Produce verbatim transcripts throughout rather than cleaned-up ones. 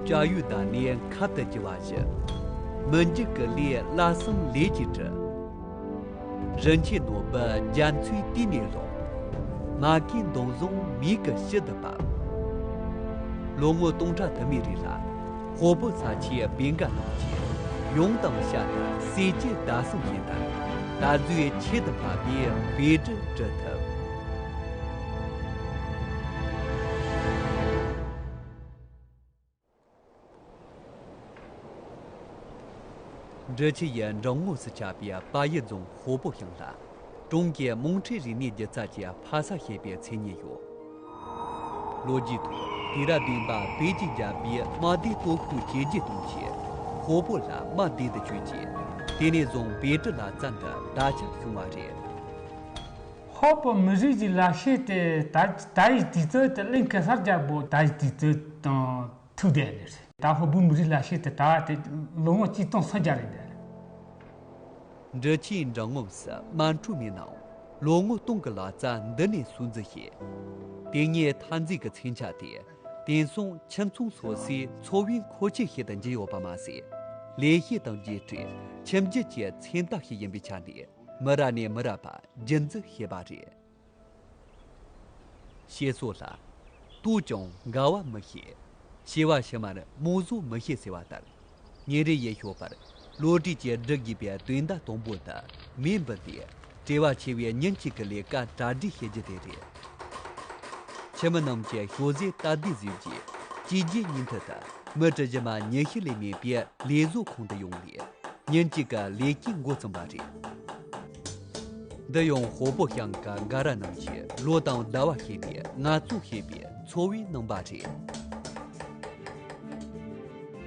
བྱ་ཡུལ་བདག་ནི་ཁབ་ཏུ་གྱུར་པ་བཞིན། མི་འཇིགས་ཀྱི་ལས་བླ་གསུམ་ལས་ཀྱིས་གྲུབ། རིན་ཆེན་ནོར་བུ་རྒྱ་མཚོའི་དུས་ནས་ལོངས། མ་གིའི་མདུང་བཟུང་མིག་གི་ཕྱི་དུ་བབས། ལོ་ངོ་སྟོང་ཕྲག་དུ་མའི་རིང་ལ། དཔའ་བོ་ས་ཆའི་བེང་ག་རྣམས་ཀྱིས། ཡུམ་དང་ཤ་དང་སྲས་བཅས་ཟླ་གསུམ་ཡིན་ལྟར། ད་གཟོད་ཁྱད་དུ་འཕགས་པའི་བོད་འབྲི་འབྲི་ཐུབ། འབྲི་ཆུ་ཡི་འབྲང་ངོས་སུ་ཆགས་པའི་དཔའ་ཡུལ་རྫོང་ཧོ་པོ་ཞིང་ལ། གྲོང་གི་མོ་ཊའི་རིག་གནས་སྒྱུ་རྩལ་གྱི་ཕ་ས་ཞེས་པའི་མཚན་སྙན་ཡོད། ལོ་རྒྱུས་ཐོག་དུས་རབས་བདུན་པ་བོད་ཀྱི་རྒྱལ་པོས་དམག་སྡེའི་སྟོབས་ཤུགས་ཇེ་ཆེར་གཏོང་ཆེད། ཧོ་པོ་ལ་དམག་སྡེ་དུ་བསྐྱོད་ཅིང་། དེ་ནས་བཟུང་བོད་འབྲི་ལག་རྩལ་འདི་དར་ཁྱབ་བྱུང་བ་རེད། ཧོ་པོ་མི་རིགས་ཀྱི་ལག་ཤེས་དེ་ད་ད་ཡི་དུས་ཚོད་དེ་གླིང་གེ་སར་རྒྱལ་པོ་ད་ཡི་དུས་ཚོད་དང་ཐུག་བསྡད་ནི་རེད། ད་ཧོ་པོ་མི་རིགས་ལག་ཤེས་དེ་ད་དེ་ལོ་ངོ་ཆིག་སྟོང་སུམ་བརྒྱ་རེད་འདས། འབྲི་ཆུའི་འབྲང་ངོས་སུ་སྨན་འཕྲོ་མའི་ནང་། ལོ་ངོ་སྟོང་གི་ལག་རྩལ་འདི་ནས་སྲུང་བརྩི་བྱེད། དེ་སྔའི་འཐབ་འཛིང་གི་མཚོན་ཆ་དེ། དེང་སང་ཁྱིམ་ཚང་སོ་སོའི་འཚོ་བའི་མཁོ་ཆས་ཤིག་ཏུ་གྱུར་ཡོད་པ་མ་ཟད། ལས་བྱེད་དང་རྒྱུགས་སྤྲོད། ཁྱིམ་རྒྱུད་ཀྱི་མཚན་རྟགས་ཤིག་ཡིན་པའི་ཆ་ནས། མི་རབས་ནས་མི་རབས་བར་རྒྱུན་འཛིན་བྱས་པ་རེད། བཤད་སྲོལ་ལ། ལྟོས་ཀྱང་འགལ་བ་མི་བྱེད། བྱས་པ་ཕྱི་མར་རྨོ་བཟོ་མི་བྱེད་ཟེར་བ་ལྟར། ཉིན་རེ་ཡིད་ཞོག་པར་བློ་གྲོས་ཀྱིས་སྒྲུབ་དགོས་པའི་དོན་དག་དང་པོ་དེ་མེ་འབུད་དེ། བྲེལ་བ་ཆེ་བའི་ཉིན་གཅིག་གི་ལས་ཀ་གྲ་སྒྲིག་བྱེད་རྒྱུ་དེ་རེད། ཁྱིམ་མི་རྣམས་ཀྱིས་ཞོགས་ཟས་སྟབས་བདེ་བཟོས་རྗེས། གཅིག་རྗེས་གཉིས་མཐུད་དུ་མི་གྲུ་བཞི་མ་ཉི་ཤུ་ལས་མེད་པའི་ལས་བཟོ་ཁང་དུ་ཡོང་ནས། ཉིན་གཅིག་གི་ལས་ཀའི་འགོ་རྩོམ་པ་རེད། འདི་ཡང་ཧོ་པོ་ཞང་གི་འགའ་ར་རྣམས་ཀྱིས་ལོ་དང་ཟླ་བ་ཤེས་ཏེ་ངལ་རྩོལ་བྱེད་པའི་འཚོ་བའི་རྣམ་པ་རེད།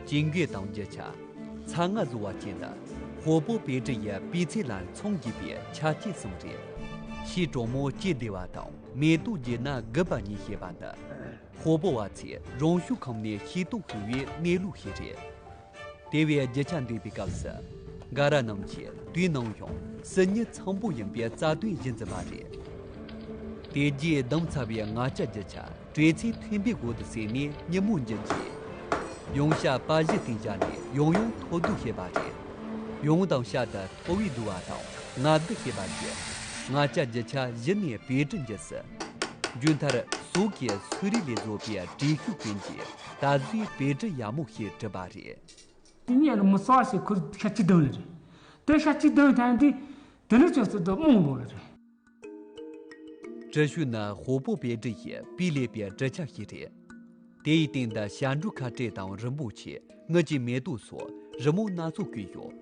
ཅིང་གེ་དང་རྒྱུ་ཆ། ཚྭ་སྔ་བཟོ་བ་བཅས་ནི་ཧོ་པོ་བེ་ཏྲི་ཡི་སྤུས་ཚད་ལ་མཚོན་དགོས་པའི་ཆ་རྐྱེན་གསུམ་རེད། ཕྱིའི་གྲོག་མོ་སྐྱེ་བདེ་བ་དང་མེ་ཏོག་རྒྱས་ན་རྒུད་པ་ཉིད་ཞེས་པ་འདི། ཧོ་པོ་བ་ཚོས་རང་ཤུགས་ཁམས་ནས་ཤེས་རྟོགས་ཞུ་བའི་གནས་ལུགས་ཤིག་རེད། དེ་བས་རྒྱུ་ཆ་འདོན་པའི་སྐབས་སུ། འགའ་ར་རྣམས་ཀྱིས་དུས་ནམ་ཡང་སུ་ཉིད་ཚང་པོ་ཡིན་པའི་རྩ་དོན་གཞི་འཛིན་པ་རེད། དེ་རྗེས་བསྡམས་ཚར་བའི་ངར་ལྕགས་རྒྱུ་ཆ་དྲོད་ཚད་མཐོན་པོའི་སྒོ་དུ་བསྲེས་ནས་མྱུར་མོར་འཇུ་རྒྱུས། ཡང་ཤ་པ་གཞི་སྟེང་བཞག་ནས་ཡང་ཡང་འཐོར་བསྡུ་བྱེད་པ་རེད། ཡང་དང་ཤ་དུ་ཐོ་བས་བསྡུ་བ་དང་ངར་བསྡུ་བྱེད་པ་བརྒྱུད། ངར་ལྕགས་རྒྱུ་ཆ་གཞི་ནས་བེད་སྤྱོད་འཇུག་སྲིད། མཇུག་མཐར་ཟོག་གི་སུག་རིལ་ལས་བཟོས་པའི་བྲེ་ཤུག་ཀུན་གྱིས་ད་གཟོད་བེད་སྤྱོད་ཡག་མོ་ཞིག་གྲུབ་པ་རེད། དེ་ནས་ལ་མི་གསར་བ་ཞིག་ཁོ་ཤ་གཅིག་བསྡམས་ལེ་རེད། དེ་ཤ་གཅིག་བསྡམས་ཐང་དེ་དེ་ནས་ཅོག་ཙེ་དུ་རྨོངས་འགྲོ་ལེ་རེད། བྲེ་ཤུག་ནི་ཧོ་པོ་བེ་ཏྲི་ཡི་སྤུས་ལེགས་པའི་གྲུབ་ཆ་ཞིག་རེད། དེའི་སྟེང་དུ་ཞབས་འགྲོས་ཁ་སྤྲོད་དང་རིན་པོ་ཆེ། དངུལ་གྱི་མེ་ཏོག་སོགས་རི་མོ་སྣ་ཚོགས་བརྐོས་ཡོད།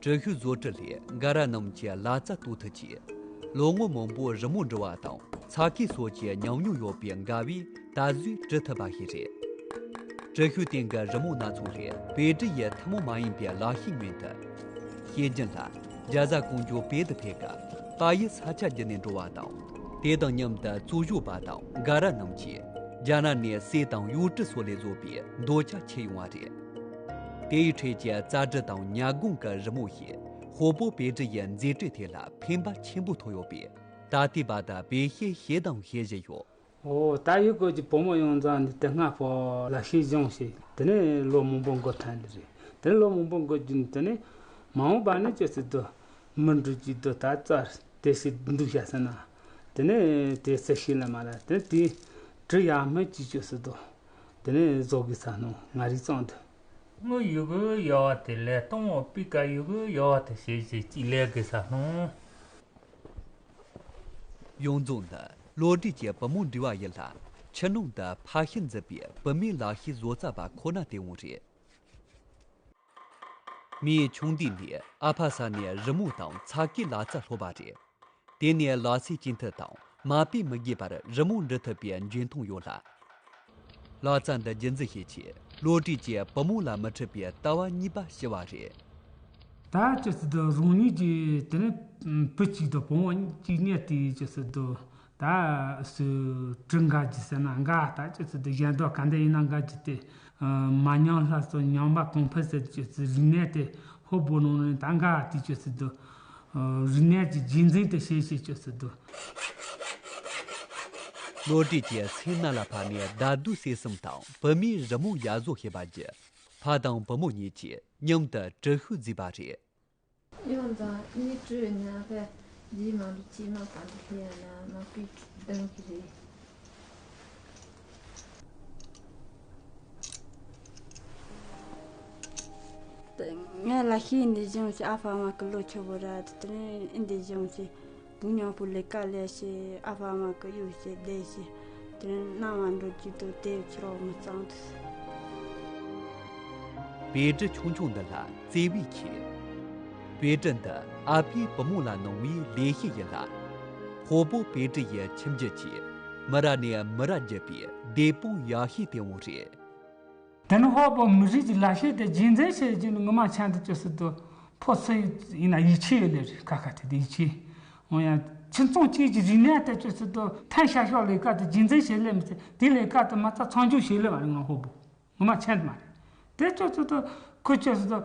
བྲེ་ཤུག་བཟོ་གྲྭ་ལས་འགའ་ར་རྣམས་ཀྱི་ལག་རྩལ་རྟོགས་ཐུབ་ཀྱིས། ལོ་ངོ་མང་པོ་རི་མོ་འབྲི་བ་དང་ཚྭ་ཁའི་སོགས་ཀྱི་ཉམས་མྱོང་ཡོད་པའི་འགའ་བས་ད་གཟོད་འབྲི་ཐུབ་པ་ཞིག་རེད། བྲེ་ཤུག་སྟེང་གི་རི་མོ་སྣ་ཚོགས་ལས་བེ་ཏྲི་ཡི་ཐུན་མོང་མ་ཡིན་པའི་ལག་ཤེས་ཉོན་ཐུབ། བཤད་རྒྱུན་ལ། རྒྱ་བཟའ་ཀོང་ཇོ་བོད་དུ་ཕེབས་སྐབས་དཔའ་ཡི་ས་ཆ་བརྒྱུད་ནས་འགྲོ་བ་དང་། དེ་དང་མཉམ་དུ་གཙོ་བཞུགས་པ་དང་འགའ་ར་རྣམས་ཀྱིས་རྒྱ་ནག་ནས་གསེར་དང་གཡུ་ཊི་སོགས་ལས་བཟོས་པའི་རྡོ་ཆས་ཁྱེར་ཡོང་བ་རེད། དེའི་ཁྲོད་ཀྱི་རྩ་འབྲུ་དང་ཉ་སྒང་གི་རི་མོ་ཞིག་ཧོ་པོ་བེ་ཏྲི་ཡི་མཛེས་སྤྲོས་ཐད་ལ་ཕན་པ་ཆེན་པོ་ཐོགས་ཡོད་པས། ད་ལྟའི་བར་དུ་བེད་སྤྱོད་བྱས་དང་བྱེད་བཞིན་ཡོད། ཨོ། ད་ཡུལ་སྐོར་གྱི་བུ་མོ་ཡོངས་རྫོགས་ནི་དེ་སྔ་ཕོ་ལ་ཤེས་སྦྱོང་བྱས། དེ་ནས་ལོ་མང་པོ་འགོར་ཐལ་ནི་རེད། དེ་ནས་ལོ་མང་པོ་འགོར་རྒྱུ་ནི་དེ་ནས་མ་འོངས་པ་ནི་ཅོག་ཙེ་དུ་མི་འགྲོ་རྒྱུ་དུ་ད་རྩར་དེ་སྲིད་འདུག་བྱ་ཟེར་ན། དེ་ནས་དེ་ཚེ་ཤེས་ལ་མ་ལ་དེ་དེ་གྲི་ཡག་མེད་ཀྱི་ཅོག་ཙེ་དུ་དེ་ནས་བཟོ་དགོས་ས་ནོ་ང་རིག་ཙང་དུ། དངུལ་ཡོད་གི་ཡོད་བ་དེ་ལས་གཏོང་བ་པི་ཀ་ཡོད་གི་ཡོད་བ་དེ་ཞེས་ཞེས་ཅིག་ལས་དགོས་ས་ནོ། ཡོངས་རྫོགས་འདི་བློ་གྲོས་ཀྱི་བུ་མོ་འབྲི་བ་ཡིན་ལ། ཆུ་ནང་དུ་ཕར་ཕྱིན་འཛིན་པའི་བུད་མེད་ལག་ཤེས་བཟོ་རྩལ་པ་ཁོ་ན་དེ་འོང་རེད། མིའི་ཆུང་དུས་ནས་ཨ་ཕ་ས་ནས་རི་མོ་དང་ཚྭ་ཁའི་ལག་རྩལ་སློབ་པ་རེད། དེ་ནས་ལག་སའི་སྐྱེས་མཐུད་དང་མ་པས་མི་དགོས་པར་རི་མོ་འབྲི་ཐུབ་པའི་འཇོན་ཐང་ཡོད་ལ། ལག་རྩལ་འདི་རྒྱུན་འཛིན་བྱེད་ཆེད་བློ་གྲོས་ཀྱིས་བུ་མོ་ལ་མི་འཁྲི་བའི་ལྟ་བ་གཉིས་པ་ཞུ་བ་རེད། ད་ཅི་སྲིད་དུ་རང་ཉིད་ཀྱི་དེ་ནི་བུ་གཅིག་དང་བུ་མོ་གཅིག་གཉིས་དེ་ཅི་སྲིད་དུ་ད་སུ་གྲི་འགའ་གྱི་ཟེར་ན་འགའ་ད་ཅི་སྲིད་དུ་གཞན་དག་ག་འདྲ་ཡིན་ན་འགའ་གྱི་དེ་མ་ཉམས་ལྷ་སོ་ཉམས་པ་གོང་འཕེལ་ཟེར་ཅི་སྲིད་རིག་གནས་དེ་ཧོ་བོ་ནང་ནས་ད་འགའ་དེ་ཅི་སྲིད་དུ་རིག་གནས་ཀྱི་རྒྱུན་འཛིན་དེ་བྱེད་བྱེད་ཅི་སྲིད་དུ། བློ་གྲོས་ཀྱི་སེམས་རྣལ་ལ་ཕབ་ནས་ཟླ་སྡུག་སེམས་གསུམ་དང་བུད་མེད་རི་མོ་ཡ་བཟོ་བྱེད་པ་བརྒྱུད། ཕ་དང་བུ་མོ་གཉིས་ཀྱིས་མཉམ་དུ་དྲུད་ཤུལ་བརྫིས་པ་རེད། ཡང་ཙང་ངས་བྲོས་ན་ཕ་རྗེས་མ་ལུས་ཅི་མ་པ་འདི་ལྷས་ཡང་ན་མ་པའི་གདོང་གི་རེད། ངས་ལ་ཤི་འདི་བྱུང་ཞེས་ཨ་ཕ་མ་གི་ལོ་ཆེ་བོ་ར་དེ་ནས་འདི་བྱུང་ཞེས་བུ་མཉམ་པོ་ལས་ཀ་ལས་ཞེས་ཨ་ཕ་མ་གི་གཡུག་ཞེས་བསྡད་ཞེས་དེ་ནས་གནང་བ་འགྲོ་རྒྱུ་དང་དེ་ཕྱིར་མི་གཙང་དུ། བེ་ཏྲི་ཆུང་ཆུང་འདི་ལ་བརྩེ་བས་ཁྱེར། བེ་ཏྲི་འདི་ཨ་ཕའི་བུ་མོ་ལ་གནང་བའི་ལས་བྱེད་ཡིན་ལ། ཧོ་པོ་བེ་ཏྲི་ཡི་ཁྱིམ་རྒྱུད་ཀྱིས་མི་རབས་ནས་མི་རབས་བརྒྱུད་པའི་སྡེ་དཔོན་ཡ་ཤས་དེ་བོ་རེད། དེ་ནི་ཧོ་པོ་མི་རིགས་ཀྱི་ལ་ཤས་དེ་རྒྱུན་འཛིན་བྱེད་རྒྱུ་ནི་ངོ་མ་ཆ་འདི་ཅོ་སྲིད་དུ་ཕོ་སུ་ཡིན་ན་ཡིད་ཆེས་ཡོད་ལེ་རེད། ཁ་ཁ་དེ་དེ་ཡིད་ཆེས། འོ་ཡང་ཁྱིམ་ཚང་གཅིག་གི་རིག་གནས་དེ་ཅོ་སྲིད་དུ་ཐན་ཤ་ཤོག་ལས་ཀ་དེ་རྒྱུན་འཛིན་བྱེད་ལེ་མི་ཚེ་དེ་ལས་ཀ་དེ་མ་ཚ་མཚམས་འཇོག་བྱེད་ལེ་མ་རེད། ང་ཧོ་པོ་ངོ་མ་ཆ་འདི་མ་རེད། དེ་ཅོ་སྲིད་དུ་ཁོ་ཅོ་སྲིད་དུ་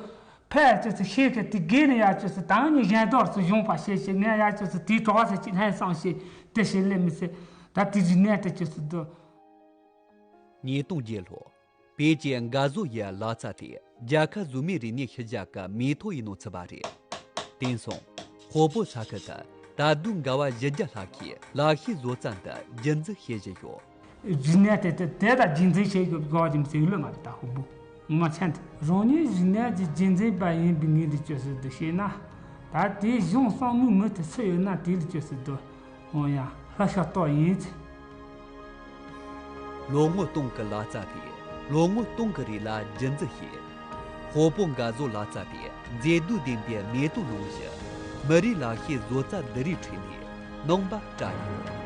ཕལ་ཅོ་སྲིད་ཤེས་ཁ་དེ་དགེ་ནི་ཡ་ཅོ་སྲིད་དང་ཉིད་གཞན་དོར་སུ་གཞུང་པ་བྱེད་ཞེས་ངས་ཡ་ཅོ་སྲིད་དེའི་གྲོགས་ཟེར་གཅིག་ལྷན་སང་ཞེས་དེ་བྱེད་ལེ་མི་ཚེ་ད་དེ་རིག་གནས་དེ་ཅོ་སྲིད་དུ། ཉིས་སྟོང་བརྒྱད་ལོ། བོད་ཀྱི་མགར་བཟོ་ཡི་ལག་རྩལ་དེ་རྒྱལ་ཁབ་བཟོ་མའི་རིག་གནས་ཤུལ་བཞག་གི་མིང་ཐོ་ཡིན་ནོ་ཚུད་པ་རེད། དེང་སང་ཧོ་པོ་ས་ཁུལ་དུ་ད་དུང་མགར་བ་བཞི་བརྒྱ་ལྷག་གིས་ལག་ཤེས་བཟོ་རྩལ་འདི་རྒྱུན་འཛིན་བྱེད་བཞིན་ཡོད། རིག་གནས་དེ་དེ་དེ་དང་རྒྱུན་འཛིན་བྱེད་དགོས་དགོས་ཀྱི་མི་ཚེ་ཡོད་ལོ་མ་རེད། ད་ཧོ་པོ་ངོ་མ་ཆ་འདི་རང་ཉིད་རིག་གནས་ཀྱི་རྒྱུན་འཛིན་པ་ཡིན་པའི་ངོས་འདི་ཅོ་སྲིད་དུ་བཤད་ན། ད་དེའི་གཞུང་གསང་མོའི་མི་དེ་སུ་ཡོད་ན་དེ་ལ་ཅོ་སྲིད་དུ། འོ་ཡ། ལྷ་ཤ་སྟག་ཡིན། ལོ་ངོ་སྟོང་གི་ལག་རྩལ་དེ་ལོ་ངོ་སྟོང་གི་རིང་ལ་རྒྱུན་འཛིན་བྱས། ཧོ་པོ་མགར་བཟོ་ལག་རྩལ་དེ་མཛེས་སྡུག་ལྡན་པའི་མེ་ཏོག་ནང་བཞིན་མི་རིགས་ལག་ཤེས་བཟོ་རྩལ་འདི་རིགས་ཁྲོད་ནས་རྣམ་པ་བཀྲ་ཡོད།